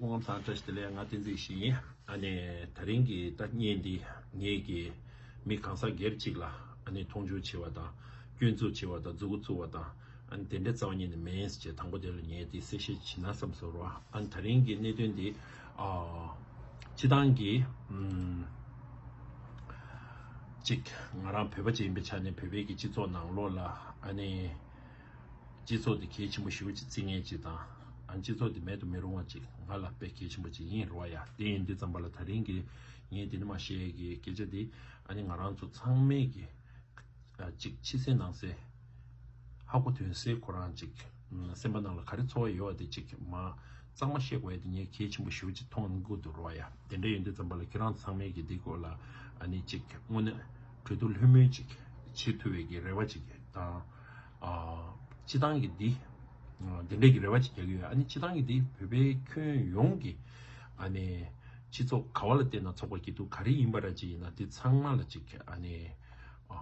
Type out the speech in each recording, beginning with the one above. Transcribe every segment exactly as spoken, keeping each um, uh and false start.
སྐུ་ཁམས་བཟང་། བཀྲ་ཤིས་བདེ་ལེགས། ང་བསྟན་འཛིན་ཡེ་ཤེས་ཡིན། ཨ་ནི་དེ་རིང་གི་ད་བརྙན་འདི་ངེད་ཀྱི་མི་གང་ཟག་སྒེར་གཅིག་ལ་ཨ་ནི་མཐོང་ཆུང་བྱེད་པ་དང་། སྐྱོན་འཛུགས་བྱེད་པ་དང་། མཛུབ་གུ་བཙུགས་པ་དང་། ཨ་ནི་དེ་འདྲའི་རྩ་བ་ཉིད་ནས་མིན་ཞེས་དང་པོ་དེ་ལ་ངས་དེ་གསལ་བཤད་བྱེད་ན་བསམ་སོང་རོ། ཨ་ནི་དེ་རིང་གི་གནད་དོན་འདི་ཨ་སྤྱི་བཏང་གི་ཨམ་གཅིག་ང་རང་བོད་པ་ཅིག་ཡིན་པའི་ཆ་ནས། བོད་པའི་གི་སྤྱི་ཚོགས་ནང་ལོགས་ལ་ཨ་ནི་སྤྱི་ཚོགས་འདི་གལ་ཆེན་པོ་ཞེ་པོ་ཅིག་བརྩི་མཁན་ཅིག་དང་། ཨ་ནི་སྤྱི་ཚོགས་འདི་མེད་དུ་མི་རུང་བ་ཅིག་ང་ལ་དཔེ་གལ་ཆེན་པོ་ཅིག་ཡིན་རོ་ཡ། དེ་ཡིན་དུས་ཙམ་པ་ལ་དེ་རིང་གི་ངས་འདི་ནས་མར་བཤད་ཀྱི་སྐད་ཆ་འདི་ཨ་ནི་ང་རང་ཚོ་ཚང་མས་ཀྱི་ཨ་ཅིག་ཕྱི་གསལ་ནང་གསལ་ཧ་གོ་དོན་གསལ་ཁོ་རང་ཅིག་ཨ་སེམས་པ་ནང་ལ་ག་རེ་ཚོར་བ་ཡོད་པ་དེ་ཅིག་མར་གཙང་མ་བཤད་དགོས་ཡ་དེ་ངས་གལ་ཆེན་པོ་ཞེ་པོ་ཅིག་མཐོང་གི་འདུག་རོ་ཡ། དེ་འདྲ་ཡིན་དུས་ཙམ་པ་ལ་ཁྱེད་རང་ཚང་མས་ཀྱི་འདི་སྐོར་ལ་ཨ་ནི་ཅིག་དངོས་གནས་གྲོས་བསྡུར་ལྷོད་མོ་ཅིག་བྱེད་ཐུབ་པའི་གི་རེ་བ་ཅིག་དང་། ཨ་སྤྱི་བཏང་གི་འདི་ཨ་དེ་འདྲའི་གི་རེ་བ་ཅིག་རྒྱག་གི་ཡོད། ཨ་ནི་སྤྱི་བཏང་གི་འདི་བོད་པའི་ཁྱོན་ཡོངས་ཀྱི་ཨ་ནི་སྤྱི་ཚོགས་ག་བ་ལ་བལྟས་ན་ཚོགས་པ་སྐྱིད་སྡུག་ག་རེ་ཡིན་པ་ར་ཅིག་ཡིན་ན། དེ་ཚང་མ་ལ་ཅིག་ཨ་ནི་ཨ་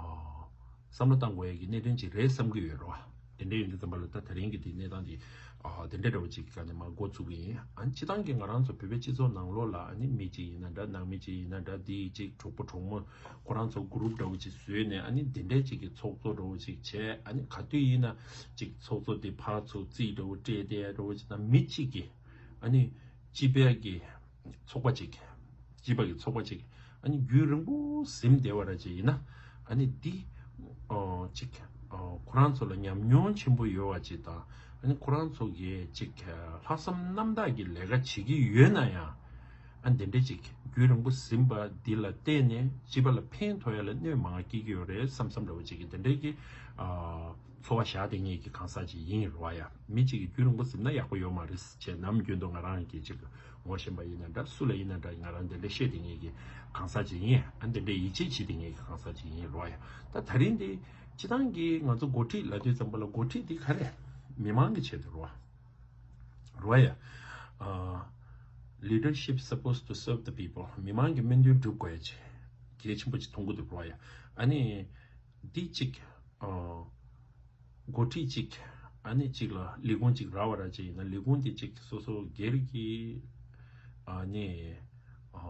བསམ་བློ་བཏང་དགོས་ཡ་གི་གནད་དོན་ཅིག་རེད་བསམ་གྱི་ཡོད་རོ། དེ་འདྲ་ཡིན་དུས་ཙམ་པ་ལ་ད་དེ་རིང་གི་དེ་གནས་སྟངས་དེ་ཨ་དེ་འདྲ་འདྲ་བོ་ཅིག་གི་སྒང་ནས་མར་འགོ་ཚུགས་ཀྱི་ཡིན། ཨ་ནི་སྤྱི་བཏང་གི་ང་རང་ཚོ་བོད་པའི་སྤྱི་ཚོགས་ནང་ལོགས་ལ་ཨ་ནི་མི་གཅིག་ཡིན་ན་འདྲ། ནང་མི་གཅིག་ཡིན་ན་འདྲ། དེ་ཅིག་གྲོགས་པོ་གྲོགས་མོ་ཁོ་རང་ཚོ་གུ་རུབ་འདྲ་བོ་ཅིག་བཟོས་ནས་ཨ་ནི་དེ་འདྲའི་ཅིག་གི་ཚོགས་གཙོ་འདྲ་བོ་ཅིག་བྱས། ཨ་ནི་ག་དུས་ཡིན་ན་ཅིག་ཚོགས་གཙོ་དེ་ཕར་ཚུར་རྩིས་འདྲ་བོ་སྤྲད་དེ་འདྲ་བོ་ཅིག་དང་། མི་གཅིག་གིས་ཨ་ནི་སྤྱི་པའི་གི་ཚོགས་པ་ཅིག་སྤྱི་པ་གི་ཚོགས་པ་ཅིག་ཨ་ནི་རྒྱུན་རིང་པོ་ཟིན་བསྡད་པ་ར་ཅིག་ཡིན་ན། ཨ་ནི་འདི་ཨོ་ཅིག་ཨོ་ཁོ་རང་ཚོ་ལ་ཉམས་མྱོང་ཆེན་པོ་ཡོད་པ་ཅིག་དང་། ཨ་ནི་ཁོ་རང་ཚོ་གི་ཅིག་ལྷག་བསམ་རྣམ་དག་གི་ལས་ཀ་བྱེད་ཀྱི་ཡོད་ན་ཡང་། ཨ་ནི་འདི་འདྲ་ཅིག་རྒྱུན་རིང་པོ་ཟིན་པ་འདི་ལ་བརྟེན་ནས་སྤྱི་པ་ལ་ཕན་ཐོགས་ཡ་ལ་གནོད་མང་སྐྱེལ་གྱི་ཡོད་རེད་བསམ་བསམ་འདྲ་བོ་ཅིག་གི་དེ་འདྲའི་གི་ཨ་ཚོར་བ་བཞག་བསྡད་མཁན་གྱི་གང་ཟག་ཅིག་ཡིན་རེད་བ་ཡ། མི་གཅིག་གིས་རྒྱུན་རིང་པོ་ཟིན་ན་ཡག་པོ་ཡོད་མ་རེད་ཅེས་ནམ་རྒྱུན་དུ་ང་རང་གིས་ཅིག་ངོ་ཤེས་པ་ཡིན་ན་འདྲ། སུ་ལ་ཡིན་ན་འདྲ། ང་རང་དེ་འདྲ་བཤད་བསྡད་མཁན་གྱི་གང་ཟག་ཅིག་ཡིན། ཨ་དེ་འདྲ་ཡིད་ཆེས་བྱེད་བསྡད་མཁན་གྱི་གང་ཟག་ཅིག་ཡིན་རེད་བ་ཡ། ད་ད་རིང་འདི་སྤྱི་བཏང་གི་ང་ཚོ་འགོ་ཁྲིད་ལབ་དུས་ཙམ་པ་ལ་འགོ་ཁྲིད་འདི་ག་རེ། མི་མང་གི་ཆེད་དུ་རེད་བ། རེད་བ་ཡ། ཨ་leadership supposed to serve the people. མི་མང་གི་སྨོན་འདུན་སྒྲུབ་དགོས་ཡ་ཅིག་གལ་ཆེན་པོ་ཅིག་མཐོང་གི་འདུག་རེད་བ་ཡ། ཨ་ནི། འདི་གཅིག་ཨ་འགོ་ཁྲིད་གཅིག་ཨ་ནི་གཅིག་ལ་ལས་ཁུངས་གཅིག་རག་པ་ར་ཅིག་ཡིན་ན། ལས་ཁུངས་དེ་གཅིག་སོ་སོ་སྒེར་གྱི་ཨ་ནི་ཨ་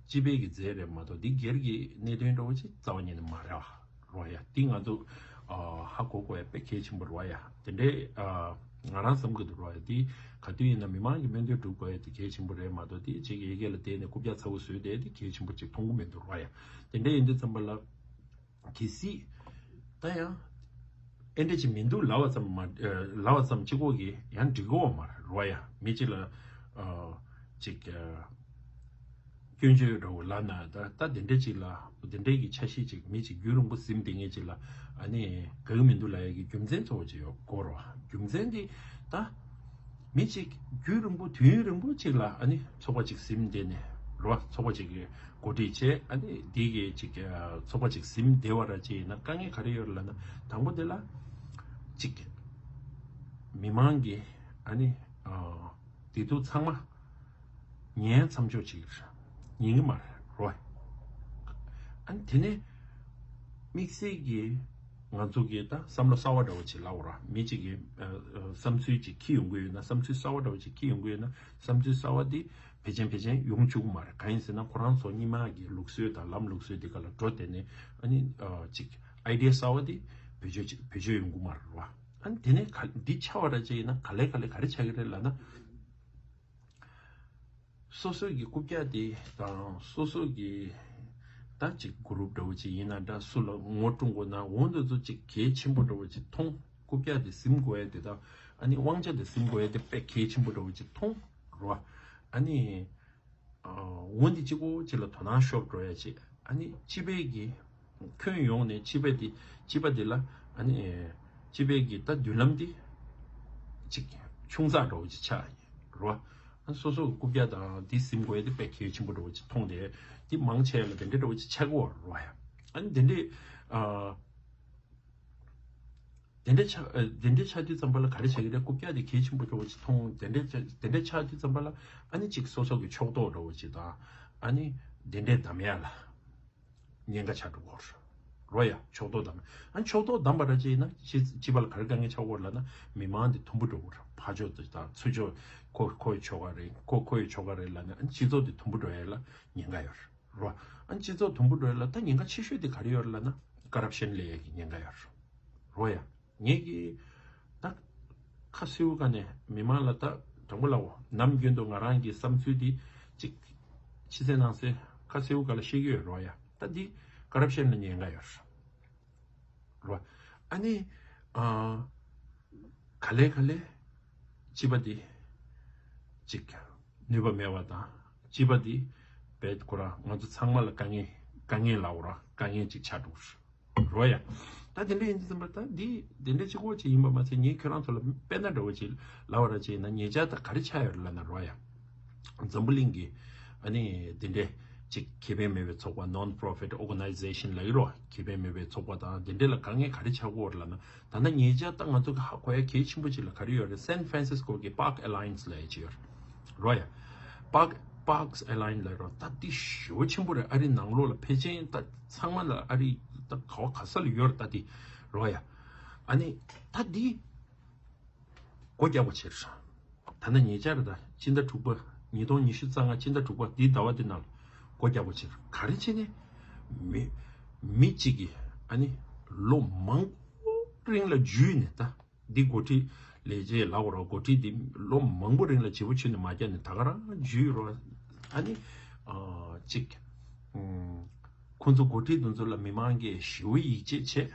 སྤྱི་པའི་གི་རྫས་རེད་མ་གཏོགས། འདི་སྒེར་གྱི་གནད་དོན་འདྲ་བོ་ཅིག་རྩ་བ་ཉིད་ནས་མ་རེད་བ། རེད་བ་ཡ། འདི་ང་ཚོ་ཨ་ཧ་གོ་དགོས་ཡ་དཔེ་གལ་ཆེན་པོ་རེད་བ་ཡ། དེ་འདྲའི་ཨ་ང་རང་བསམ་གྱི་འདུག་རེད་བ་ཡ། འདི་ག་དུས་ཡིན་ན་མི་མང་གི་སྨོན་འདུན་སྒྲུབ་དགོས་ཡ་དེ་གལ་ཆེན་པོ་རེད་མ་གཏོགས། འདི་གཅིག་ཡ་གི་ལ་བསྡད་ནས་རྐུབ་བཀྱག་ཚ་བོ་བཟོས་བསྡད་དེ་གལ་ཆེན་པོ་ཅིག་མཐོང་གི་མི་འདུག་རེད་བ་ཡ། དེ་འདྲ་ཡིན་དུས་ཙམ་པ་ལ། གལ་སྲིད། ད་ཡང་། ཨེ་འདྲ་ཅིག་མི་འདུག་ལབ་པ་ཙམ་མ། ཨ་ལབ་པ་ཙམ་གཅིག་པོ་གིས་ཡང་འགྲིག་གི་ཡོད་མ་རེད་བ་ཡ། མི་གཅིག་ལ། ཨ་ཅིག་ཨ་སྐྱོན་བརྗོད་འདྲ་བོ་ལབ་ན། ད་ད་དེ་འདྲ་ཅིག་ལ། དེ་འདྲའི་གི་ཆ་ཤས་ཅིག་མི་གཅིག་རྒྱུན་རིང་པོ་ཟིན་བསྡད་མཁན་ཅིག་ལ། ཨ་ནི་དགའ་གི་མི་འདུག་ལབ་ཡ་གི་རྒྱུ་མཚན་གཙོ་བོ་ཅིག་ཡོད་དགོས་རེད་བ། རྒྱུ་མཚན་འདི་ད། མི་གཅིག་རྒྱུན་རིང་པོ་དུས་ཡུན་རིང་པོ་གཅིག་ལ་ཨ་ནི་ཚོགས་པ་གཅིག་ཟིན་བསྡད་ནས་རེད་བ། ཚོགས་པ་གཅིག་གི་འགོ་ཁྲིད་བྱས། ཨ་ནི་འདི་གི་གཅིག་ཚོགས་པ་གཅིག་ཟིན་བསྡད་པ་ར་ཅིག་ཡིན་ན། དཀའ་ངལ་ག་རེ་ཡོད་རེད་ལབ་ན། དང་པོ་དེ་ལ་གཅིག་མི་མང་གི་ཨ་ནི་བདེ་སྡུག་ཚང་མ་ཉན་མཚམས་འཇོག་བྱེད་ཀྱི་རེད། ཉན་གྱི་མ་རེད་རོ། ཨ་ནི་དེ་ནས་དམིགས་བསལ་གྱི་ང་ཚོ་གི་ད་བསམ་བློ་གསར་བ་འདྲ་བོ་ཅིག་ལབ་དགོས་ར། མི་གཅིག་གིས་ཨ་ཨ་བསམ་ཚུལ་ཅིག་འཁྱེར་ཡོང་གི་ཡོད་ན། བསམ་ཚུལ་གསར་བ་འདྲ་བོ་ཅིག་འཁྱེར་ཡོང་གི་ཡོད་ན། བསམ་ཚུལ་གསར་བ་དེ་ཕལ་ཆེར་ཕལ་ཆེར་ཡོང་བཅུག་གི་མ་རེད། གང་ཡིན་ཟེར་ན་ཁོ་རང་ཚོ་སྔོན་མ་གི་ལུགས་སྲོལ་དང་ལམ་ལུགས་སྲོལ་དེ་ག་ལ་འགྲོ་བསྡད་ནས། ཨ་ནི་ཨ་ཅིག་ཨའི་ཌི་ཡ་གསར་བ་དེ་བེད་སྤྱོད་ཅིག་བེད་སྤྱོད་ཡོང་གི་མ་རེད་རོ། ཨ་ནི་དེ་ནས་ག་འདི་ཆགས་པ་འདྲ་ཅིག་ཡིན་ན་ག་ལེ་ག་ལེ་ག་རེ་ཆགས་ཀྱི་རེད་ལབ་ན། སོ་སོ་གི་རྐུབ་བཀྱག་དེ་དང་། སོ་སོ་གི་ད་ཅིག་གུ་རུབ་འདྲ་བོ་ཅིག་ཡིན་ན་འདྲ། སུ་ལ་ངོ་སྤྲོད་དགོས་ན། འོ་འདི་ཚོ་ཅིག་གལ་ཆེན་པོ་འདྲ་བོ་ཅིག་མཐོང་། རྐུབ་བཀྱག་དེ་ཟིན་དགོས་ཡ་དེ་དང་། ཨ་ནི་དབང་ཆ་དེ་ཟིན་དགོས་ཡ་དེ་དཔེ་གལ་ཆེན་པོ་འདྲ་བོ་ཅིག་མཐོང་རོ། ཨ་ནི་ཨ་འོ་འདི་གཅིག་པོ་ཅིག་ལ་དོ་སྣང་ཤོར་འགྲོ་ཡ་ཅིག་ཨ་ནི་སྤྱི་པའི་གི་ཁྱོན་ཡོངས་ནས་སྤྱི་པ་འདི། སྤྱི་པ་འདི་ལ་ཨ་ནི་སྤྱི་པའི་གི་ད་མདུན་ལམ་འདི་ཅིག་ཆུང་ཙག་འདྲ་བོ་ཅིག་ཆགས་ཡིན་རོ། ཨ་ནི་སོ་སོ་གི་རྐུབ་བཀྱག་དང་འདི་ཟིན་དགོས་ཡ་དེ་དཔེ་གལ་ཆེན་པོ་འདྲ་བོ་ཅིག་མཐོང་སྟེ། འདི་མང་ཆེ་ལ་དེ་འདྲའི་འདྲ་བོ་ཅིག་ཆགས་ཀྱི་ཡོད་རོ་ཡ། ཨ་ནི་དེ་འདྲའི་ཨ་དེ་འདྲའི་ཆགས། ཨ་དེ་འདྲའི་ཆགས་དུས་ཙམ་པ་ལ་ག་རེ་བྱེད་ཀྱི་རེད། རྐུབ་བཀྱག་དེ་གལ་ཆེན་པོ་འདྲ་བོ་ཅིག་མཐོང་། དེ་འདྲའི་ཆགས། དེ་འདྲའི་ཆགས་དུས་ཙམ་པ་ལ་ཨ་ནི་ཅིག་སོ་སོ་གི་ཕྱོགས་གཏོགས་འདྲ་བོ་ཅིག་དང་། ཨ་ནི་དེ་འདྲའི་གདམ་ཡ་ལ་ཉེན་ཁ་ཆགས་འགྲོ་གི་ཡོད་རེད། རོ་ཡ། ཕྱོགས་གཏོགས་བདམས། ཨ་ནི་ཕྱོགས་གཏོགས་བདམས་པ་ར་ཅིག་ཡིན་ན་སྤྱི་སྤྱི་པ་ལ་ག་རེ་དཀའ་ངལ་ཆགས་ཀྱི་ཡོད་རེད་ལབ་ན། མི་མང་འདི་དུམ་བུ་འགྲོ་གི་རེད། ཕར་ཕྱོགས་དེ་དང་ཚུར་ཕྱོགས། ཁོ་ཁོའི་ཕྱོགས་ག་རེད། ཁོ་ཁོའི་ཕྱོགས་ག་རེད་ལབ་ན། ཨ་ནི་སྤྱི་ཚོགས་འདི་དུམ་བུ་འགྲོ་ཡ་ལ་ཉེན་ཁ་ཡོད་རེད། རོ། ཨ་ནི་སྤྱི་ཚོགས་དུམ་བུ་འགྲོ་ཡ་ལ་ད་ཉེན་ཁ་ཆེ་ཤོས་དེ་ག་རེ་ཡོད་རེད་ལབ་ན། ཀ་རབ་ཤན་སླེབས་ཡ་གི་ཉེན་ཁ་ཡོད་རེད། རོ་ཡ། ངེད་ཀྱི་ད་ཁ་གསལ་པོ་ག་ནས་མི་མང་ལ་ད་དྲང་པོ་ལབ་འོ། ནམ་རྒྱུན་དུ་ང་རང་གི་བསམ་ཚུལ་འདི་ཅིག་ཕྱི་གསལ་ནང་གསལ་ཁ་གསལ་པོ་ག་ལ་བཤད་ཀྱི་ཡོད། རོ་ཡ། ད་འདི་ཀ་རབ་ཤན་ལ་ཉེན་ཁ་ཡོད་རེད། རོ། ཨ་ནི་ཨ་ག་ལེ་ག་ལེ་སྤྱི་པ་འདི་ཅིག་ནུས་པ་མེད་པ་དང་། སྤྱི་པ་འདི་བེད་ཁོ་རང་ང་ཚོ་ཚང་མ་ལ་དཀའ་ངལ་དཀའ་ངལ་ལབ་འོ་ར། དཀའ་ངལ་ཅིག་ཆགས་འགྲོ་གི་རེད། རོ་ཡ། ད་དེ་འདྲ་ཡིན་དུས་ཙམ་པ་ད་འདི་དེ་འདྲ་གཅིག་པོ་ཅིག་ཡིན་པ་མ་ཚད། ངས་ཁྱོད་རང་ཚོ་ལ་དཔེར་ན་འདྲ་བོ་ཅིག་ལབ་པ་ར་ཅིག་ཡིན་ན། ཉེ་ཆར་ད་ག་རེ་ཆགས་ཡོད་རེད་ལབ་ན། རོ་ཡ། འཛམ་བུ་གླིང་གི་ཨ་ནི་དེ་འདྲའི་ཅིག་ཁེ་ཕན་མེད་པའི་ཚོགས་པ། non profit organization ལབ་ཀྱི་རོ། ཁེ་ཕན་མེད་པའི་ཚོགས་པ་དང་དེ་འདྲ་ལ་དཀའ་ངལ་ག་རེ་ཆགས་ཀྱི་ཡོད་རེད་ལབ་ན། ད་ལྟ་ཉེ་ཆར་ད་ང་ཚོ་གི་ཧ་གོ་ཡ་གལ་ཆེན་པོ་ཅིག་ལ་ག་རེ་ཡོད་རེད། སན་ཧྥ་རན་སིས་ཀོ་གི་Park Alliance ལབ་ཡ་ཅིག་ཡོད་རེད། རོ་ཡ། Park Parks Alliance ལབ་རོ། ད་འདི་ཞེ་པོ་ཆེན་པོ་རེད། ཨ་རི་ནང་ལོགས་ལ་ཕལ་ཆེར་ད་ཚང་མ་ལ་ཨ་རི་ད་ག་བ་ག་ས་ལ་ཡོད་རེད་ད་འདི། རོ་ཡ། ཨ་ནི་ད་འདི་སྒོ་རྒྱག་པ་བྱས། ད་ནི་ཉེ་ཆར་ད་སྤྱི་ཟླ་དྲུག་པ། ཉིས་སྟོང་ཉི་ཤུ་རྩ་ལྔ་སྤྱི་ཟླ་དྲུག་པ་འདིའི་ཟླ་བ་འདི་ནང་ལ་སྒོ་རྒྱག་པ་བྱས། ག་རེ་བྱས་ནས་མི་མི་གཅིག་གིས་ཨ་ནི་ལོ་མང་པོ་རིང་ལ་འཇུས་ནས། ད་འདི་འགོ་ཁྲིད་ལས་བྱེད་ལབ་དགོས་རེད། འགོ་ཁྲིད་འདི་ལོ་མང་པོ་རིང་ལ་བྱེད་པོ་བྱས་ནས་མ་རྒྱག་ནས་ད་ག་རང་འཇུས་རོ། ཨ་ནི་ཨ་གཅིག་ཨུམ། ཁོང་ཚོ་འགོ་ཁྲིད་དེ་ཚོ་ལ་མི་མང་གིས་ཞེ་པོ་ཡིད་ཆེས་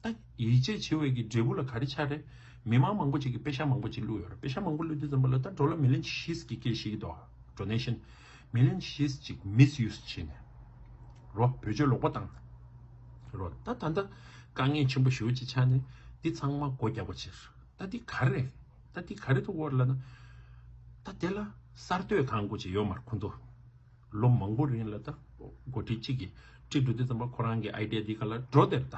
བྱས། ད་ཡིད་ཆེས་བྱེད་པའི་གི་འབྲས་བུ་ལ་ག་རེ་ཆགས་རེད། མི་མང་མང་པོ་ཅིག་གིས་པེ་ཤག་མང་པོ་ཅིག་བླུགས་ཡོད་རེད། པེ་ཤག་མང་པོ་བླུགས་དུས་ཙམ་པ་ལ་ད་ཌོ་ལར་མི་ལི་ཡོན་བཞི་ཅིག་སྐད་བཤད་ཀྱི་འདུག་ཌོ་ནེ་ཤན་མི་ལི་ཡོན་བཞི་ཅིག་མིས་ཡུ་སི་བྱས་ནས་རོ། བེད་སྤྱོད་ལོག་པ་བཏང་རོ། ད་ད་ལྟ་དཀའ་ངལ་ཆེན་པོ་ཞེ་པོ་ཅིག་ཆགས་ནས་འདི་ཚང་མ་སྒོ་རྒྱག་པ་བྱས། ད་འདི་ག་རེ་རེད། ད་འདི་ག་རེ་ཐུག་ཡོད་རེད་ལབ་ན། ད་དེ་ལ་གསར་གཏོད་གང་དགོས་ཅིག་ཡོད་མ་རེད། ཁོང་ཚོ་ལོ་མང་པོ་རིང་ལ་ད་འགོ་ཁྲིད་གཅིག་གིས་ཁྲིད་འགྲོ་དུས་ཙམ་པ་ཁོ་རང་གི་ཨའི་ཌི་ཡ་འདི་ག་ལ་འགྲོ་བསྡད་རེད་ད།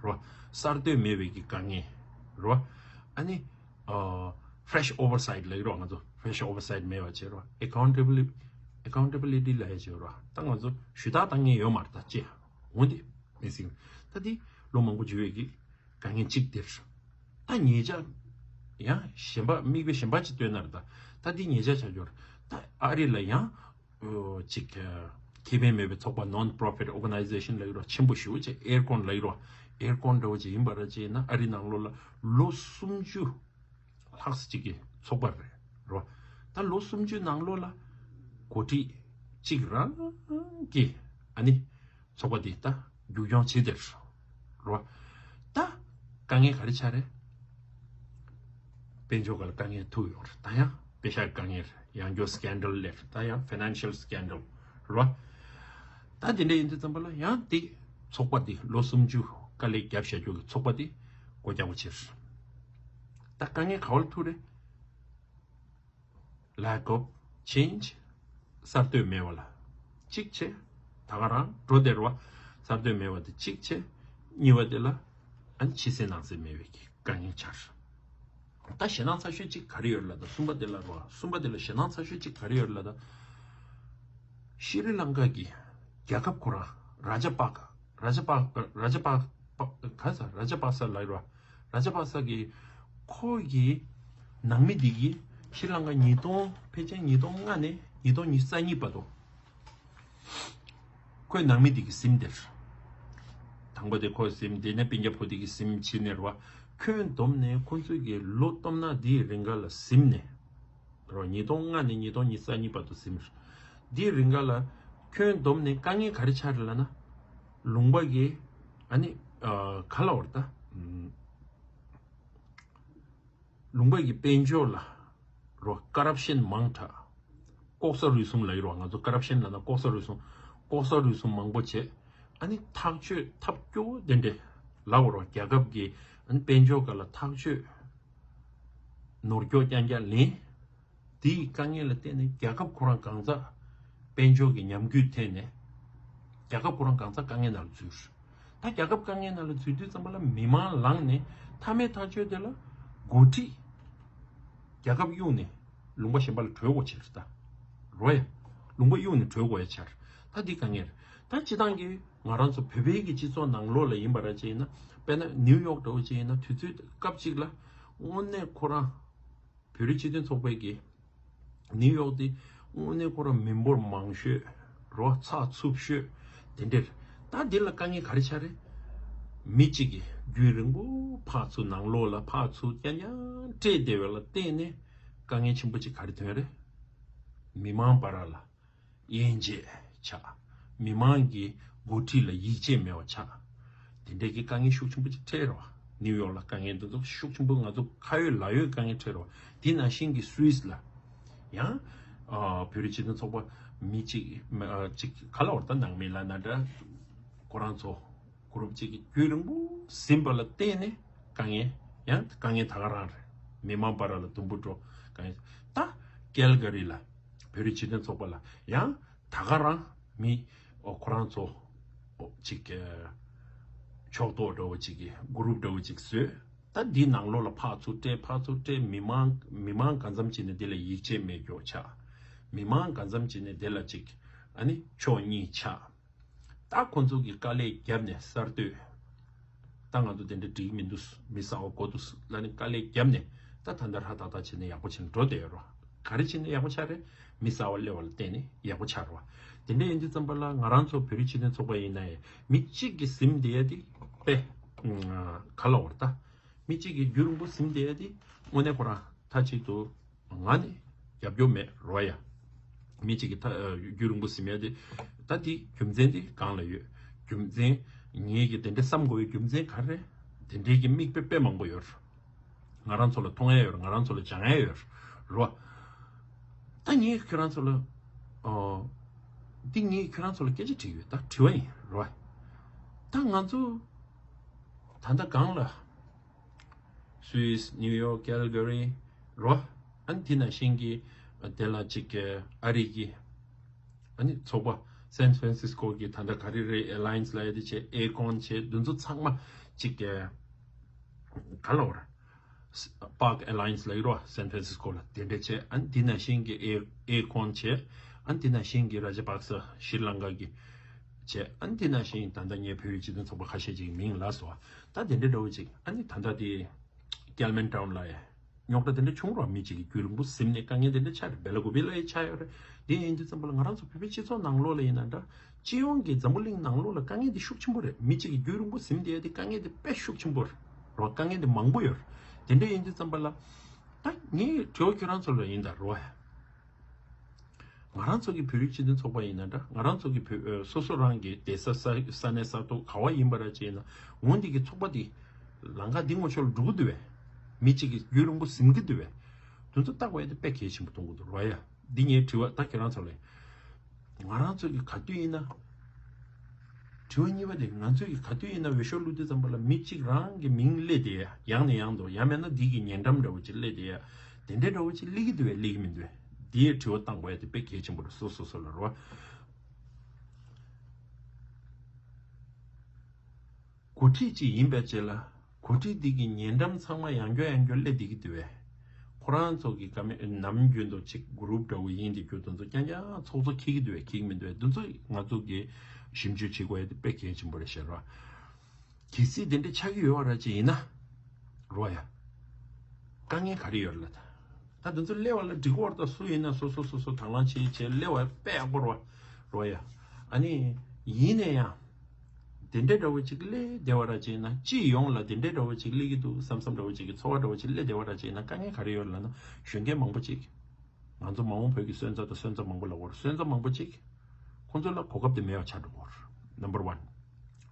རོ། གསར་གཏོད་མེད་པའི་གི་དཀའ་ངལ་རོ། ཨ་ནི་ཨ་fresh oversight ལབ་ཀྱི་རོ། ང་ཚོ་fresh oversight མེད་པ་བྱས་རོ། ཨེ་ཁའུན་ཊེ་བི་ལི་ཨེ་ཁའུན་ཊེ་བི་ལི་ཊི་ལབ་ཡ་བྱས་རོ། ད་ང་ཚོ་ཞུ་དག་བཏང་མཁན་ཡོད་མ་རེད་ད་ཅེས། འོན་ཏེ་མི་སྲིད། ད་འདི་ལོ་མང་པོ་འགྱུར་བའི་གི་དཀའ་ངལ་གཅིག་དེར། ད་ཉེ་ཆར་ཡང་གཞན་པ་མིག་དཔེ་གཞན་པ་ཅིག་སྟོན་ན་རེད་ད། ད་འདི་ཉེ་ཆར་ཆགས་ཡོད་རེད། ད་ཨ་རི་ལ་ཡང་ཨོ་ཅིག་ཁེ་ཕན་མེད་པའི་ཚོགས་པ་non profit organization ལབ་ཀྱི་རོ། ཆེན་པོ་ཞེ་པོ་ཅིག་ཨེར་ཀོན་ལབ་ཀྱི་རོ། ཨེར་ཀོན་འདྲ་བོ་ཅིག་ཡིན་པ་ར་ཅིག་ཡིན་ན། ཨ་རི་ནང་ལོགས་ལ་ལོ་སུམ་ཅུ་ལྷག་ཙམ་ཅིག་གི་ཚོགས་པ་རེད་རོ། ད་ལོ་སུམ་ཅུ་ནང་ལོགས་ལ་འགོ་ཁྲིད་གཅིག་རང་གིས་ཨ་ནི་ཚོགས་པ་འདི་ད་རྒྱུག་སྦྱོང་བྱེད་དེ་རོ། ད་དཀའ་ངལ་ག་རེ་ཆགས་རེད། དཔལ་འབྱོར་སྒང་ལ་དཀའ་ངལ་ཐུག་ཡོང་རེད། ད་ཡང་པེ་ཤག་དཀའ་ངལ་རེད། ཡང་སྐྱར་སི་ཀན་ཌལ་སླེབས་རེད། ད་ཡང་ཕའི་ནན་ཤལ་སི་ཀན་ཌལ་རོ། ད་དེ་འདྲ་ཡིན་དུས་ཙམ་པ་ལ་ཡང་དེ་ཚོགས་པ་འདི་ལོ་སུམ་ཅུ་དཀའ་ལས་བརྒྱབ་བཞག་རྒྱུ་གི་ཚོགས་པ་འདི་སྒོ་རྒྱག་པ་བྱས་རེད། ད་དཀའ་ངལ་ག་བ་ལ་ཐུག་རེད། Lack of change གསར་གཏོད་མེད་པ་ལ་གཅིག་བྱས། ད་ག་རང་འགྲོ་བསྡད་རེད་བ། གསར་གཏོད་མེད་པ་དེ་གཅིག་བྱས། གཉིས་པ་དེ་ལ་ཨ་ནི་ཕྱི་གསལ་ནང་གསལ་མེད་པའི་གི་དཀའ་ངལ་ཆགས། ད་ཞེད་སྣང་ཚ་ཤོས་གཅིག་ག་རེ་ཡོད་ལ་ད། གསུམ་པ་དེ་ལ་རོ། གསུམ་པ་དེ་ལ་ཞེད་སྣང་ཚ་ཤོས་གཅིག་ག་རེ་ཡོད་ལ་ད། ཤྲི་ལང་ཀ་གི་རྒྱལ་ཁབ་ཁོ་རང་ར་ཇ་པག་ར་ཇ་པག་ར་ཇ་པག་པ་ག་ས་ར་ཇ་པག་ས་ལ་རོ། ར་ཇ་པག་ས་གི་ཁོ་གི་ནང་མི་འདི་གིས་ཤྲི་ལང་ཀ་ཉིས་སྟོང་ཕལ་ཆེར་ཉིས་སྟོང་ལྔ་ནས་ཉིས་སྟོང་ཉི་ཤུ་རྩ་གཉིས་བར་དུ་ཁོའི་ནང་མི་འདི་གིས་ཟིན་དེར། དང་པོ་དེ་ཁོས་ཟིན། དེ་ནས་སྤུན་ཀྱག་ཕོ་དེ་གིས་ཟིན་བྱས་ནས་རེད་བ། ཁྱོན་བསྡོམས་ནས་ཁོ་ཚོས་ཀྱི་ལོ་སྟོབས་ན་འདིའི་རིང་ག་ལ་ཟིན་ནས་རོ། ཉིས་སྟོང་ལྔ་ནས་ཉིས་སྟོང་ཉི་ཤུ་རྩ་གཉིས་བར་དུ་ཟིན། འདིའི་རིང་ག་ལ་ཁྱོན་བསྡོམས་ནས་དཀའ་ངལ་ག་རེ་ཆགས་རེད་ལབ་ན། ལུང་པ་གི་ཨ་ནི་ཨ་ག་ལབ་དགོས་རེད་ད། ལུང་པ་གི་དཔལ་འབྱོར་ལ་རོ། ཀ་རབ་ཤན་མང་དྲགས། ལྐོག་ཟ་རུལ་སུངས་ལབ་ཀྱི་རོ། ང་ཚོ་ཀ་རབ་ཤན་ལབ་ན་ལྐོག་ཟ་རུལ་སུངས། ལྐོག་ཟ་རུལ་སུངས་མང་པོ་བྱས། ཨ་ནི་ཐག་གཅོད་ཐབས་སྐྱོ་བོ་དེ་འདྲས་ལབ་དགོས་རོ། རྒྱལ་ཁབ་ཀྱི་ཨ་ནི་དཔལ་འབྱོར་སྒང་ལ་ཐག་གཅོད་ནོར་སྐྱོག་རྐྱང་རྐྱང་ལེན། དེའི་དཀའ་ངལ་ལ་བརྟེན་ནས་རྒྱལ་ཁབ་ཁོ་རང་གང་ཚ་དཔལ་འབྱོར་གྱི་ཉམས་རྒུད་ཐེབས་ནས་རྒྱལ་ཁབ་ཁོ་རང་གང་ཚ་དཀའ་ངལ་ནང་ལ་འཛུལ། ད་རྒྱལ་ཁབ་དཀའ་ངལ་ནང་ལ་འཛུལ་དུས་ཙམ་པ་ལ་མི་མང་ལངས་ནས་མཐའ་མའི་ཐག་གཅོད་དེ་ལ་འགོ་ཁྲིད། རྒྱལ་ཁབ་གཡུགས་ནས་ལུང་པ་གཞན་པ་ལ་བྲོས་དགོས་ཆགས་རེད་ད། རོ་ཡ། ལུང་པ་གཡུགས་ནས་བྲོས་དགོས་ཡ་ཆགས་རེད། ད་འདི་དཀའ་ངལ་རེད། ད་སྤྱི་བཏང་གི་ ང་རང་ཚོ་བོད་པའི་གི་སྤྱི་ཚོགས་ནང་ལོགས་ལ་ཡིན་པ་ར་ཅིག་ཡིན་ན། དཔེར་ན་ནིའུ་ཡོག་འདྲ་བོ་ཅིག་ཡིན་ན། དུས་ཚོད་སྐབས་གཅིག་ལ་དངོས་གནས་ཁོ་རང་བོད་རིགས་སྤྱི་མཐུན་ཚོགས་པའི་གི་ནིའུ་ཡོག་དེ་དངོས་གནས་ཁོ་རང་མི་འབོར་མང་ཤོས་རོ། ཚགས་ཚུད་ཤོས་དེ་འདྲ་རེད། ད་འདི་ལ་དཀའ་ངལ་ག་རེ་ཆགས་རེད། མི་གཅིག་གིས་རྒྱུན་རིང་པོ་ཕར་ཚུར་ནང་ལོགས་ལ་ཕར་ཚུར་རྐྱང་རྐྱང་སྤྲད་བསྡད་པ་ལ་བརྟེན་ནས་དཀའ་ངལ་ཆེན་པོ་གཅིག་ག་རེ་ཐོན་རེད། མི་མང་བར་ལ་དབྱེ་འབྱེད་ཆགས། མི་མང་གི་འགོ་ཁྲིད་ལ་ཡིད་ཆེས་མེད་པ་ཆགས། དེ་འདྲའི་གི་དཀའ་ངལ་ཤུགས་ཆེན་པོ་ཅིག་འཕྲད་རེད་བ། ནིའུ་ཡོག་ལ་དཀའ་ངལ་འདི་ཚོ་ཤུགས་ཆེན་པོ་ང་ཚོ་ཁ་ཡོད་ལག་ཡོད་དཀའ་ངལ་འཕྲད་རེད་བ། དེ་ནང་བཞིན་གྱི་སུད་སི་ལ་ཡང་ཨ་བོད་རིགས་སྤྱི་མཐུན་ཚོགས་པ་མི་གཅིག་མི་ཨ་གཅིག་ག་ལ་བར་ད་ནང་མི་ལ་ན་འདྲ་ཁོ་རང་ཚོ་གུ་རུབ་གཅིག་གི་རྒྱུན་རིང་པོ་ཟིན་པ་ལ་བརྟེན་ནས་དཀའ་ངལ། ཡང་དཀའ་ངལ་ད་ག་རང་རེད། མི་མང་བར་ལ་དུམ་བུ་འགྲོ་དཀའ་ངལ། ད་ཀལ་ག་རི་ལ་བོད་རིགས་སྤྱི་མཐུན་ཚོགས་པ་ལ་ཡང་ད་ག་རང་མི་ཨོ་ཁོ་རང་ཚོ་ཨོ་གཅིག་གི་ཕྱོགས་གཏོགས་འདྲ་བོ་གཅིག་གི་གུ་རུབ་འདྲ་བོ་གཅིག་བཟོས། ད་འདི་ནང་ལོགས་ལ་ཕར་ཚུར་སྤྲད་ཕར་ཚུར་སྤྲད། མི་མང་མི་མང་གང་འཚམ་ཅིག་ནས་འདི་ལ་ཡིད་ཆེས་མེད་མཁན་ཆགས། མི་མང་གང་འཚམ་ཅིག་ནས་འདི་ལ་གཅིག་ཨ་ནི་ཕྱོགས་གཉིས་ཆགས། ད་ཁོ་ཚོ་གིས་དཀའ་ལས་བརྒྱབ་ནས་གསར་གཏོད། ད་ང་ཚོ་དེ་འདྲ་འགྲིག་མི་འདུག་མི་གསར་པ་དགོས་འདུག་ལབ་ནས་དཀའ་ལས་བརྒྱབ་ནས། ད་ད་ལྟ་ཧྲ་ཏག་ཏག་བྱས་ནས་ཡག་པོ་བྱས་ནས་འགྲོ་བསྡད་ཡོད་རེད་བ། ག་རེ་བྱས་ནས་ཡག་པོ་ཆགས་རེད། མི་གསར་པ་སླེབས་པ་ལ་བརྟེན་ནས་ཡག་པོ་ཆགས་རེད་བ། དེ་འདྲ་ཡིན་དུས་ཙམ་པ་ལ་ང་རང་ཚོ་བོད་རིགས་སྤྱི་མཐུན་ཚོགས་པ་ཡིན་ན་ཡང་མི་གཅིག་གིས་ཟིན་བསྡད་ཡ་དེ་དཔེ་ག་ལ་བར་ད། མི་གཅིག་གིས་རྒྱུན་རིང་པོ་ཟིན་བསྡད་ཡ་དེ་དངོས་གནས་ཁོ་རང་མཐའ་གཅིག་ཏུ་ང་ནི་རྒྱབ་སྐྱོར་མེད་རོ་ཡ། མི་གཅིག་གིས་ད་རྒྱུན་རིང་པོ་ཟིན་ཡ་དེ། ད་དེ་རྒྱུ་མཚན་དེ་གང་ལ་ཡོད། རྒྱུ་མཚན་ངེད་ཀྱིས་དེ་འདྲ་བསམ་དགོས་པའི་རྒྱུ་མཚན་ག་རེ་རེད། དེ་འདྲའི་གི་མིག་དཔེ་དཔེ་མང་པོ་ཡོད་རེད། ང་རང་ཚོ་ལ་མཐོང་ཡ་ཡོད་རེད། ང་རང་ཚོ་ལ་སྦྱང་ཡ་ཡོད་རེད་རོ། ད་ངས་ཁྱོད་རང་ཚོ་ལ་ཨོ། འདི་ངས་ཁྱོད་རང་ཚོ་ལ་སྐད་ཆ་དྲིས་ཡོད། ད་དྲི་བ་ཡིན་རོ། ད་ང་ཚོ་ད་ལྟ་གང་ལ། སུད་སི། ནིའུ་ཡོག་ཀལ་ག་རི་རོ། ཨ་ནི་དེ་ནང་བཞིན་གྱི་དེ་ལ་གཅིག་གི་ཨ་རི་གི་ཨ་ནི་ཚོགས་པ་སན་ཧྥ་རན་སིས་ཀོ་གི་ད་ལྟ་ག་རེ་རེད། ཨེ་ལ་ཡན་སི་ལབ་ཡ་དེ་བྱས། ཨེ་ཀོན་བྱས། འདི་ཚོ་ཚང་མ་གཅིག་གི་ག་ལ་བར་པཱག་ཨེ་ལ་ཡན་སི་ལབ་ཡོད་རེད་བ། སན་ཧྥ་རན་སིས་ཀོ་ལ་དེ་འདྲ་བྱས། ཨ་ནི་དེ་ནང་བཞིན་གྱི་ཨེ་ཨེ་ཀོན་བྱས། ཨ་ནི་དེ་ནང་བཞིན་གྱི་ར་ཇ་པག་ས་ཤྲི་ལང་ཀ་གི་བྱས། ཨ་ནི་དེ་ནང་བཞིན་ད་ལྟ་ངས་བོད་རིགས་སྤྱི་མཐུན་ཚོགས་པ་ཁ་ཤས་ཅིག་གི་མིང་ལབ་སོང་བ། ད་དེ་འདྲ་འདྲ་བོ་ཅིག་ཨ་ནི་ད་ལྟ་དེ་ཀལ་མན་ཊའུན་ལ་ཡ་རྙོག་དྲ་དེ་འདྲ་བྱུང་རོགས། མི་གཅིག་གིས་རྒྱུན་རིང་པོ་ཟིན་ནས་དཀའ་ངལ་དེ་འདྲ་ཆགས་རེད། སྦེ་ལ་གོ་བི་ལ་ཡ་ཆགས་ཡོད་རེད། དེ་ཡིན་དུས་ཙམ་པ་ལ་ང་རང་ཚོ་བོད་པའི་སྤྱི་ཚོགས་ནང་ལོགས་ལ་ཡིན་ན་འདྲ། སྤྱི་ཡོངས་ཀྱི་འཛམ་བུ་གླིང་ནང་ལོགས་ལ་དཀའ་ངལ་དེ་ཤུགས་ཆེན་པོ་རེད། མི་གཅིག་གིས་རྒྱུན་རིང་པོ་ཟིན་བསྡད་ཡ་དེ་དཀའ་ངལ་དེ་དཔེ་ཤུགས་ཆེན་པོ་རེད་རོ། དཀའ་ངལ་དེ་མང་པོ་ཡོད་རེད། དེ་འདྲ་ཡིན་དུས་ཙམ་པ་ལ་ད་ངའི་དྲི་བ་ཁྱོད་རང་ཚོ་ལ་ཡིན་ད་རོ། ང་རང་ཚོ་གི་བོད་རིགས་སྤྱི་མཐུན་ཚོགས་པ་ཡིན་ན་འདྲ། ང་རང་ཚོ་གི་བོད་ཨ་སོ་སོ་རང་གི་སྡོད་ས་ས་ས་གནས་ས་ཐོག་ག་བ་ཡིན་པ་ར་ཅིག་ཡིན་ན། འོ་འདི་གི་ཚོགས་པ་འདི་ལམ་ཁ་འདི་ངོ་ཕྱོགས་ལ་འགྲོ་གི་འདུག་བས། མི་གཅིག་གིས་རྒྱུན་རིང་པོ་ཟིན་གི་འདུག་བས། དེ་ཚོ་བལྟ་དགོས་ཡ་དེ་དཔེ་གལ་ཆེན་པོ་མཐོང་གི་འདུག་རོ་ཡ། འདི་ངའི་དྲི་བ་ད་ཁྱེད་རང་ཚོ་ལ་ཡིན། ང་རང་ཚོ་གི་ག་དུས་ཡིན་ན། དྲི་བ་གཉིས་པ་དེ་ང་ཚོ་གི་ག་དུས་ཡིན་ན་འོས་ཤོག་བླུགས་དུས་ཙམ་པ་ལ་མི་གཅིག་རང་གི་མིང་སླེབས་བསྡད་ཡ། ཡང་ནས་ཡང་དུ། ཡང་མིན་ན་འདི་གི་ཉེ་འགྲམ་འདྲ་བོ་ཅིག་སླེབས་བསྡད་ཡ། དེ་འདྲའི་འདྲ་བོ་ཅིག་སླེབས་ཀྱི་འདུག་བས་སླེབས་ཀྱི་མི་འདུག་བས། འདི་ཡའི་དྲི་བ་བཏང་དགོས་ཡ་དེ་དཔེ་གལ་ཆེན་པོ་རེད། སོ་སོ་སོ་ལ་རོ། འགོ་ཁྲིད་ཅིག་ཡིན་པའི་རྗེས་ལ་འགོ་ཁྲིད་འདི་གི་ཉེ་འགྲམ་ཚང་མ་ཡང་བསྐྱར་ཡང་བསྐྱར་སླེབས་བསྡད་ཀྱི་འདུག་བས། ཁོ་རང་ཚོ་གི་ག་མེད་ནམ་རྒྱུན་དུ་ཅིག་གུ་རུབ་འདྲ་བོ་ཡིན་བསྡད་རྒྱུ་དེ་ཚོ་རྐྱང་རྐྱང་ཚོགས་གཙོ་འཁྱེར་གྱི་འདུག་བས། འཁྱེར་གྱི་མི་འདུག་བས། དེ་ཚོ་ང་ཚོ་གི་ཞིབ་འཇུག་བྱེད་དགོས་ཡ་དེ་དཔེ་གལ་ཆེན་པོ་རེད་ཤག་རོ། གལ་སྲིད་དེ་འདྲ་ཆགས་ཀྱི་ཡོད་པ་ར་ཅིག་ཡིན་ན་རོ་ཡ། དཀའ་ངལ་ག་རེ་ཡོད་རེད་ལ་ད། ད་དེ་ཚོ་སླེབས་པ་ལ་འགྲིག་གི་རེད། ད་སུ་ཡིན་ན་སོ་སོ་སོ་སོ་དང་བླངས་བྱེད་བྱེད་སླེབས་པ་དཔེ་ཡག་པོ་རེད་བ། རོ་ཡ། ཨ་ནི་ཡིན་ན་ཡང་དེ་འདྲའི་འདྲ་བོ་ཅིག་སླེབས་བསྡད་པ་ར་ཅིག་ཡིན་ན། སྤྱི་ཡོངས་ལ་དེ་འདྲའི་འདྲ་བོ་ཅིག་སླེབས་ཀྱི་འདུག་བསམ་བསམ་འདྲ་བོ་ཅིག་གི་ཚོར་བ་འདྲ་བོ་ཅིག་སླེབས་བསྡད་པ་ར་ཅིག་ཡིན་ན། དཀའ་ངལ་ག་རེ་ཡོད་རེད་ལབ་ན། གཞོན་སྐྱེས་མང་པོ་ཅིག་ང་ཚོ་མ་འོངས་བོད་ཀྱི་སོན་རྩ་དང་སོན་རྩ་མང་པོ་ལབ་དགོས་རེད། སོན་རྩ་མང་པོ་ཅིག་ཁོང་ཚོ་ལ་གོ་སྐབས་དེ་མེད་པ་ཆགས་འགྲོ་གི་རེད། ནམ་བར་ཝན།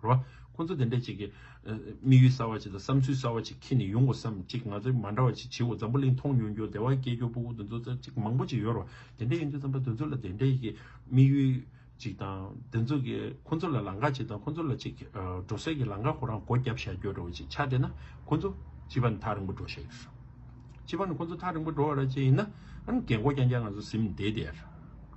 རེད་བ། ཁོང་ཚོ་དེ་འདྲས་ཅིག་གི་ཨ་དམིགས་ཡུལ་གསར་བ་ཅིག་དང་བསམ་ཚུལ་གསར་བ་ཅིག་འཁྱེར་ནས་ཡོང་དགོས་བསམ། ཅིག་ང་ཚོས་མ་འདྲ་བ་ཅིག་བྱེད་དགོས། འཛམ་བུ་གླིང་མཐོང་མྱོང་རྒྱུ། བདེ་བ་སྐྱེ་རྒྱུ། སྤུ་གུ་དེ་ཚོ་ཅིག་མང་པོ་ཅིག་ཡོད་རེད་བ། དེ་འདྲས་ཡིན་དུས་ཙམ་པ་དེ་ཚོ་ལ་དེ་འདྲས་ཀྱི་དམིགས་ཡུལ་ཅིག་དང་། དེ་ཚོ་གི་ཁོང་ཚོ་ལ་ལམ་ཁ་ཅིག་དང་། ཁོང་ཚོ་ལ་ཅིག་ཨ་འགྲོ་སའི་གི་ལམ་ཁ་ཁོ་རང་སྒོ་བརྒྱབ་བཞག་རྒྱུ་འདྲ་བོ་ཅིག་ཆགས་བསྡད་ན། ཁོང་ཚོ་སྤྱི་པ་ནས་ཐག་རིང་པོ་འགྲོ་བཞག་གི་རེད། སྤྱི་པ་ནས་ཁོང་ཚོ་ཐག་རིང་པོ་འགྲོ་བ་ར་ཅིག་ཡིན་ན། ཨ་ནི་རྒན་གོག་རྐྱང་རྐྱང་ང་ཚོ་ཟིན་བསྡད་བསྡད་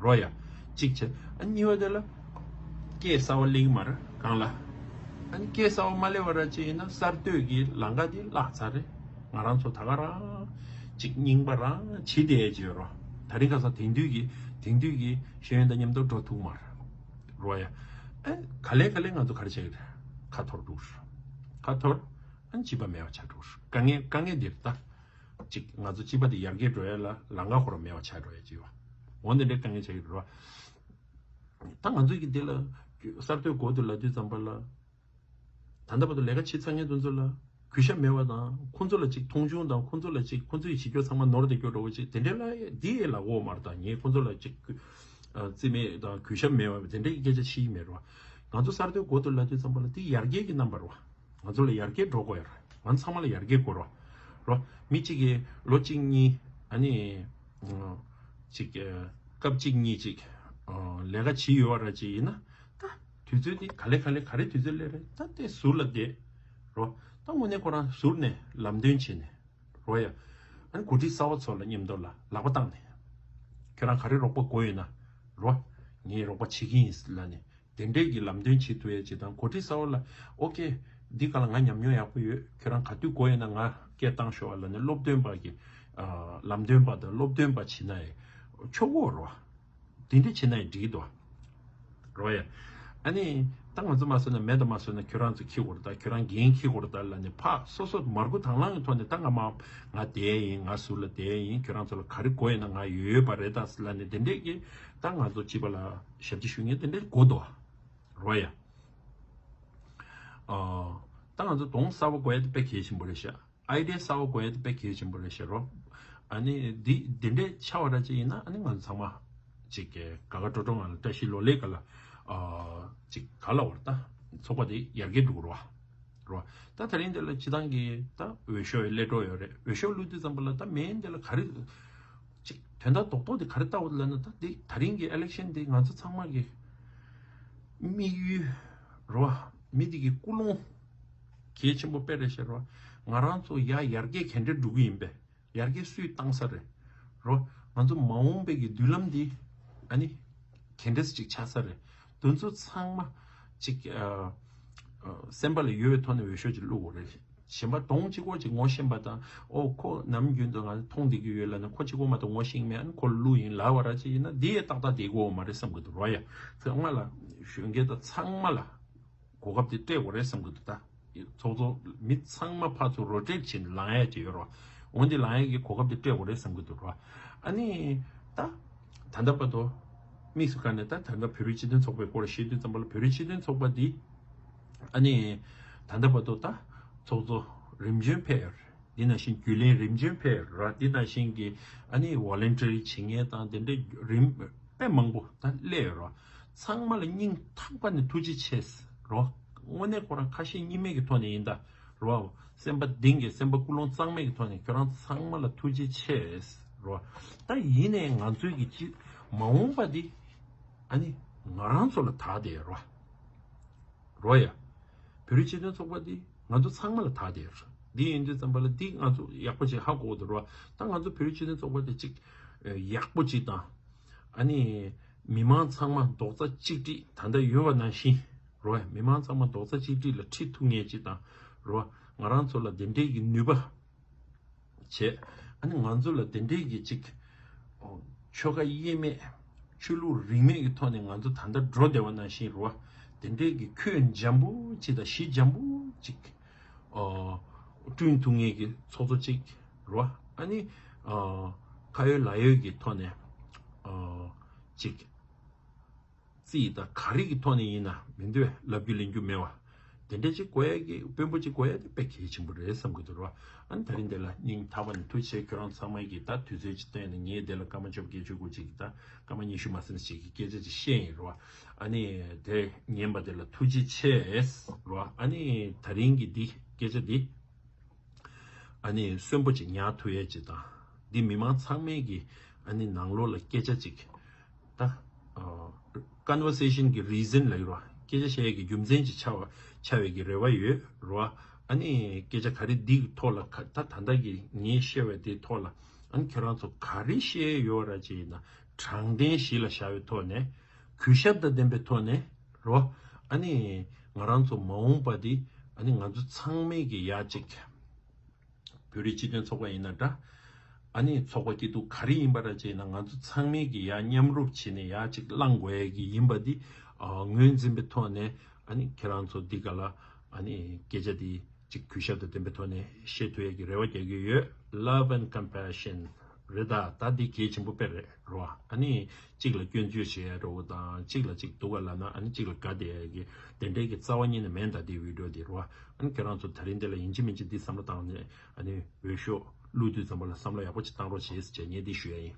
རོ་ཡ། གཅིག་བྱས། ཨ་གཉིས་པ་དེ་ལ་སྐད་གསར་བ་སླེབས་ཀྱི་མ་རེད་གང་ལ། ཨ་ནི་སྐད་གསར་བ་མ་སླེབས་པ་ར་ཅིག་ཡིན་ན་གསར་གཏོད་ཀྱི་ལམ་ཁ་དེ་བརླག་ཚར་རེད། ང་རང་ཚོ་ད་ག་རང་ཅིག་རྙིང་པ་རང་བྱེད་བསྡད་ཀྱི་ཡོད་རོ། དེ་རིང་ཁ་སང་དེང་དུས་ཀྱི་དེང་དུས་ཀྱི་ཤེས་ཡོན་དང་མཉམ་དུ་འགྲོ་ཐུབ་མ་རེད་རོ་ཡ། ཨ་ག་ལེ་ག་ལེ་ང་ཚོ་ག་རེ་བྱེད་ཀྱི་རེད། ཁ་འཐོར་འགྲོ་གི་རེད། ཁ་འཐོར། ཨ་སྤྱི་པ་མེད་པ་ཆགས་འགྲོ་གི་རེད། དཀའ་ངལ་དཀའ་ངལ་འདི་རེད་ད། ཅིག་ང་ཚོ་སྤྱི་པ་དེ་ཡར་རྒྱས་འགྲོ་ཡ་ལ་ལམ་ཁ་ཁོ་རང་མེད་པ་ཆགས་འགྲོ་ཡ་ཅིག་ཡོད། འོ་འདི་འདྲའི་དཀའ་ངལ་ཆགས་ཀྱི་རེད་བ། ད་ང་ཚོ་གི་འདི་ལ་གསར་གཏོད་འགོ་དེ་ལབ་དུས་ཙམ་པ་ལ། ད་ལྟ་བར་དུ་ལས་ཀ་བྱེད་ཚར་མཁན་དེ་ཚོ་ལ་གུས་ཞབས་མེད་པ་དང་། ཁོང་ཚོ་ལ་ཅིག་མཐོང་ཆུང་དང་། ཁོང་ཚོ་ལ་ཅིག་ཁོང་ཚོའི་བྱེད་སྐྱོ་ཚང་མ་ནོར་ཏེ་སྐྱོ་འགྲོ་བ་ཅིག་དེ་འདྲའི་ལ་འདི་ཡས་ལ་འོ་མར་དང་། ངས་ཁོང་ཚོ་ལ་ཅིག་ཨ་རྩིས་མེད་དང་གུས་ཞབས་མེད་པ་དེ་འདྲའི་སྐད་ཆ་ཤེས་ཀྱི་མེད་རེད་བ། ང་ཚོ་གསར་གཏོད་འགོ་དེ་ལབ་དུས་ཙམ་པ་ལ་འདི་ཡར་རྒྱས་ཀྱི་རྣམ་པ་རེད་བ། ང་ཚོ་ལ་ཡར་རྒྱས་འགྲོ་དགོས་ཡ་རེད། ང་ཚོ་ཚང་མ་ལ་ཡར་རྒྱས་དགོས་རེད་བ། རོ། མི་གཅིག་གིས་ལོ་གཅིག་གཉིས་ཨ་ནི་ཅིག་སྐབས་གཅིག་གཉིས་ཅིག་ལས་ཀ་བྱེད་ཡོད་པ་ར་ཅིག་ཡིན་ན། ད་དུས་ཚོད་དེ་ག་ལེ་ག་ལེ་ག་རེ་དུས་ཚོད་སླེབས་རེད། ད་དེ་ཟུར་ལ་བསྡད་རོ། ད་དངོས་གནས་ཁོ་རང་ཟུར་ནས་ལམ་སྟོན་བྱས་ནས་རོ་ཡ། ཨ་ནི་འགོ་ཁྲིད་གསར་པ་ཚོ་ལ་མཉམ་དུ་ལ་ལག་པ་བཏང་ནས། ཁྱོད་རང་ག་རེ་རོགས་པ་དགོས་ཡོད་ན་རོ། ངས་རོགས་པ་བྱེད་ཀྱི་ཡིན་ལབ་ནས། དེ་འདྲས་ཀྱི་ལམ་སྟོན་བྱེད་ཐུབ་ཡས་ཅིག་དང་། འགོ་ཁྲིད་གསར་པ་ལ་ཨོ་ཀེ། འདི་ག་ལ་ང་ཉམས་མྱོང་ཡག་པོ་ཡོད། ཁྱོད་རང་ག་དུས་དགོས་ཡོད་ན་ང་སྐད་བཏང་ཤོག་ཨ་ལབ་ནས་སློབ་སྟོན་པ་གི་ཨ་ལམ་སྟོན་པ་དང་སློབ་སྟོན་པ་བྱེད་ན་ཡང་ཆོག་གོ་རོ། དེ་འདྲས་བྱེད་ན་ཡང་འགྲིག་གི་འདུག་རོ་ཡ། ཨ་ནི་ད་ང་ཚོ་མ་བཟོས་ན་མེད་དང་མ་བཟོས་ན་ཁྱོད་རང་ཚོ་འཁྱེར་དགོས་རེད་ད། ཁྱོད་རང་འགན་འཁྱེར་དགོས་རེད་ད་ལབ་ནས་ཕར་སོ་སོ་མར་ཁུ་དང་བླངས་ཀྱི་ཐོག་ནས། ད་ང་མ་ང་བསྡད་ཡིན། ང་ཟུར་ལ་བསྡད་ཡིན། ཁྱོད་རང་ཚོ་ལ་ག་རེ་དགོས་ཡོད་ན་ང་ཡོད་པ་རེད་ད་ལབ་ནས་དེ་འདྲས་ཀྱི་ད་ང་ཚོ་སྤྱི་པ་ལ་ཞབས་ཕྱི་ཞུ་མཁན་དེ་འདྲས་དགོས་འདུག་རོ་ཡ། ཨ། ད་ང་ཚོ་གདོང་གསར་པ་དགོས་ཡ་དེ་དཔེ་གལ་ཆེན་པོ་རེད་ཤག་ཨའི་ཌི་ཡ་གསར་པ་དགོས་ཡ་དེ་དཔེ་གལ་ཆེན་པོ་རེད་ཤག་རོ། ཨ་ནི་འདི་འདི་འདྲས་ཆགས་པ་ར་ཅིག་ཡིན་ན། ཨ་ནི་ང་ཚོ་ཚང་མ་ཅིག་གི་དགའ་དགའ་སྤྲོ་སྤྲོ་ངང་ལ་བཀྲ་ཤིས་ལོ་ལེགས་ག་ལ། ཨ། ཅིག་ག་ལ་བར་ད་ཚོགས་པ་དེ་ཡར་རྒྱས་འགྲོ་གི་རེད་བ། རོ། ད་དེ་རིང་འདི་ལ་སྤྱི་བཏང་གི་ད་འོས་ཤོག་སླེབས་འགྲོ་ཡོད་རེད། འོས་ཤོག་བླུགས་དུས་ཙམ་པ་ལ་ད་མེན་འདི་ལ་ག་རེ་ཅིག་དོན་དག་རྡོག་རྡོག་དེ་ག་རེ་ལྟ་བ་ལབ་ན། ད་འདི་དེ་རིང་གི་ཨི་ལེག་ཤན་འདི་ང་ཚོ་ཚང་མ་གི་དམིགས་ཡུལ་རོ། མི་དེ་གི་ཀུན་སློང་གལ་ཆེན་པོ་དཔེ་རེད་ཤག་རོ། ང་རང་ཚོ་ཡ་ཡར་རྒྱས་ག་འདྲ་འགྲོ་གི་ཡིན་པས། ཡར་རྒྱས་སུས་བཏང་ས་རེད། རོ། ང་ཚོ་མ་འོངས་པའི་གི་མདུན་ལམ་འདི་ཨ་ནི་ག་འདྲས་ཅིག་ཆགས་ས་རེད། དེ་ཚོ་ཚང་མ་ཅིག་ཨ། ཨ། སེམས་པ་ལ་ཡོད་པའི་ཐོག་ནས་འོས་ཤོག་ཅིག་བླུག་དགོས་རེད། གཞན་པ་གདོང་གཅིག་པོ་ཅིག་ངོ་ཤེས་པ་དང་། ཨོ་ཁོ་ནམ་རྒྱུན་དུ་ང་མཐོང་བསྡད་ཀྱི་ཡོད་ལབ་ན། ཁོ་གཅིག་པོ་མ་གཏོགས་ངོ་ཤེས་མེད། ཨ་ནི་ཁོ་ལ་བླུག་ཡིན་ལབ་པ་ར་ཅིག་ཡིན་ན་འདི་ཡས་ཏག་ཏག་བསྡད་ཀྱི་ཡོད་མ་རེད་བསམ་གྱི་འདུག་རོ་ཡ། ཚང་མ་ལ་གཞོན་སྐྱེས་དང་ཚང་མ་ལ་གོ་སྐབས་དེ་སྤྲད་དགོས་རེད་བསམ་གྱི་འདུག་ད། ཚོགས་གཙོ་མི་ཚང་མ་ཕར་ཚུར་རོ་ཊེཊ་བྱས་ནས་ལངས་ཡ་ཅིག་ཡོད་རོ། འོ་འདི་ལངས་ཡ་གི་གོ་སྐབས་དེ་སྤྲད་དགོས་རེད་བསམ་གྱི་འདུག་རོ། ཨ་ནི་ད་ད་ལྟ་བར་དུ་དམིགས་སུ་བཀར་ནས། ད་ད་ལྟ་བོད་རིགས་སྤྱི་མཐུན་ཚོགས་པའི་སྐོར་བཤད་དུས་ཙམ་པ་ལ། བོད་རིགས་སྤྱི་མཐུན་ཚོགས་པ་འདི་ཨ་ནི་ད་ལྟ་བར་དུ་ད་ཚོགས་གཙོ་རིམ་བྱོན་ཕེབས་ཡོད་རེད། འདི་ནང་བཞིན་རྒྱུན་ལས་རིམ་བྱོན་ཕེབས་ཡོད་རེད། འདི་ནང་བཞིན་གྱི་ཨ་ནི་ཝོ་ལན་ཊི་རི་བྱེད་མཁན་དང་དེ་འདྲའི་རིམ་དཔེ་མང་པོ་ད་སླེབས་ཡོད་རེད། ཚང་མ་ལ་སྙིང་ཐག་པ་ནས་ཐུགས་རྗེ་ཆེ་རོ། དངོས་གནས་ཁོ་རང་ཁ་ཞེ་གཉིས་མེད་ཀྱི་ཐོག་ནས་ཡིན་ད་རོ། སེམས་པ་གཏིང་གི་སེམས་པ་ཀུན་སློང་གཙང་མའི་གི་ཐོག་ནས་ཁྱོད་རང་ཚང་མ་ལ་ཐུགས་རྗེ་ཆེ་རོ། ད་ཡིན་ནའི་ང་ཚོའི་གི་ཅི་མ་འོངས་པ་འདི་ཨ་ནི་ང་རང་ཚོ་ལ་ད་བསྡད་རོ། རོ་ཡ། བོད་རིགས་སྤྱི་མཐུན་ཚོགས་པ་འདི་ང་ཚོ་ཚང་མ་ལ་ད་བསྡད་ཡོད་རེད། འདི་ཡིན་དུས་ཙམ་པ་ལ་འདི་ང་ཚོ་ཡག་པོ་ཅིག་ཧ་གོ་གི་འདུག་རོ། ད་ང་ཚོ་བོད་རིགས་སྤྱི་མཐུན་ཚོགས་པ་འདི་ཅིག་ཡག་པོ་ཅིག་དང་། ཨ་ནི་མི་མང་ཚང་མ་རྡོག་རྩ་གཅིག་སྒྲིལ་ད་ལྟ་ཡོད་པ་ནང་བཞིན་རོ། མི་མང་ཚང་མ་རྡོག་རྩ་གཅིག་སྒྲིལ་ལ་ཁྲིད་ཐུབ་མཁན་ཅིག་དང་རོ། ང་རང་ཚོ་ལ་དེ་འདྲའི་གི་ནུས་པ་བྱས། ཨ་ནི་ང་ཚོ་ལ་དེ་འདྲའི་གི་ཅིག་ཆོལ་ཁ་དབྱེ་མེད་ཆོས་ལུགས་རིས་མེད་ཀྱི་ཐོག་ནས་ང་ཚོ་ད་ལྟ་འགྲོ་བསྡད་པ་ནང་བཞིན་རོ། དེ་འདྲའི་གི་ཁྱོན་འཇམ་པོ་ཅིག་དང་གཞི་འཇམ་པོ་ཅིག་ཨོ། བསྐྲུན་ཐུབ་མཁན་གྱི་ཚོགས་གཙོ་གཅིག་རོ། ཨ་ནི་ཨོ། ཁ་ཡོད་ལག་ཡོད་ཀྱི་ཐོག་ནས་ཨོ། གཅིག་རྩིས་དང་ག་རེ་གི་ཐོག་ནས་ཡིན་ན་མི་འདོད་ལབ་རྒྱུ་ལེན་རྒྱུ་མེད་བ། དེ་འདྲ་ཅིག་དགོས་ཡ་གི་དཔོན་པོ་ཅིག་དགོས་ཡ་དེ་དཔེ་གལ་ཆེན་པོ་རེད་བསམ་གྱི་འདུག་རོ། ཨ་ནི་དེ་རིང་འདི་ལ་སྙིང་ཐག་པ་ནས་ཐུགས་རྗེ་ཆེ། ཁྱོད་རང་ཚང་མ་གིས་ད་དུས་ཚོད་ཅིག་བཏོན་ནས་ངས་འདི་ལ་སྐར་མ་བཅོ་བརྒྱད་བཅུ་དགུ་ཅིག་ད་སྐར་མ་ཉི་ཤུ་མ་ཟིན་ཅིག་གི་སྐད་ཆ་ཅིག་བཤད་ཡིན་རོ། ཨ་ནི་དེ་ཉན་པ་དེ་ལ་ཐུགས་རྗེ་ཆེ་རོ། ཨ་ནི་དེ་རིང་གི་འདི་སྐད་ཆ་འདི་ཨ་ནི་གསོན་པོ་ཅིག་ཉར་ཐུབ་ཡས་ཅིག་དང་། འདི་མི་མང་ཚང་མས་ཀྱི་ཨ་ནི་ནང་ལོགས་ལ་སྐད་ཆ་ཅིག་ད་ཨ་ཀོན་ཝར་སེ་ཤན་གྱི་རི་ཛན་ལབ་ཀྱི་རོ། སྐད་ཆ་བཤད་ཡས་ཀྱི་རྒྱུ་མཚན་ཅིག་ཆགས་པ་ཆགས་པའི་གི་རེ་བ་ཡོད་རོ། ཨ་ནི་སྐད་ཆ་ག་རེ་འདི་གི་ཐོག་ལ་ག་ད་ད་ལྟ་གི་ངས་བཤད་པའི་དེའི་ཐོག་ལ་ཨ་ནི་ཁྱོད་རང་ཚོ་ག་རེ་བཤད་ཡོད་ར་ཅིག་ཡིན་ན་དྲང་བདེན་གཞི་ལ་བཞག་པའི་ཐོག་ནས། གུས་ཞབས་དང་ལྡན་པའི་ཐོག་ནས་རོ། ཨ་ནི་ང་རང་ཚོ་མ་འོངས་པ་འདི་ཨ་ནི་ང་ཚོ་ཚང་མས་ཀྱི་ཡ་གཅིག་བོད་རིགས་སྤྱི་མཐུན་ཚོགས་པ་ཡིན་ན་འདྲ། ཨ་ནི་ཚོགས་པ་སྐྱིད་སྡུག་ག་རེ་ཡིན་པ་ར་ཅིག་ཡིན་ན་ང་ཚོ་ཚང་མས་ཀྱི་ཡ་མཉམ་རུབ་བྱས་ནས་ཡ་གཅིག་བླང་དགོས་ཡ་གི་ཡིན་པ་འདི་ ཨ་ངོས་འཛིན་པའི་ཐོག་ནས་ཨ་ནི་ཁྱེད་རང་ཚོ་འདི་ག་ལ་ཨ་ནི་སྐད་ཆ་འདི་ཅིག་གུས་ཞབས་དང་ལྡན་པའི་ཐོག་ནས་བཤད་ཐུབ་ཡས་ཀྱི་རེ་བ་རྒྱག་གི་ཡོད། Love and compassion རེད་ད། ད་འདི་གལ་ཆེན་པོ་དཔེ་རེད་རོ། ཨ་ནི་གཅིག་ལ་སྐྱོན་བརྗོད་བྱེད་ཡ་འདྲ་བོ་དང་གཅིག་ལ་གཅིག་སྡུག་ག་ལབ་ན་ཨ་ནི་གཅིག་ལ་དགའ་བསྡད་ཡ་གི་དེ་འདྲའི་གི་རྩ་བ་ཉིད་ནས་མེད་ད། འདི་བི་ཌིའོ་འདི་རོ། ཨ་ནི་ཁྱེད་རང་ཚོ་ད་རིང་འདི་ལ་ཡིན་གཅིག་མིན་གཅིག་འདི་བསམ་བློ་བཏང་ནས་ཨ་ནི་འོས་ཤོག་བླུག་དུས་ཙམ་པ་ལ་བསམ་བློ་ཡག་པོ་ཅིག་བཏང་རོགས་བྱེད་ཟེར་བྱས་ངས་འདི་ཞུ་ཡ་ཡིན།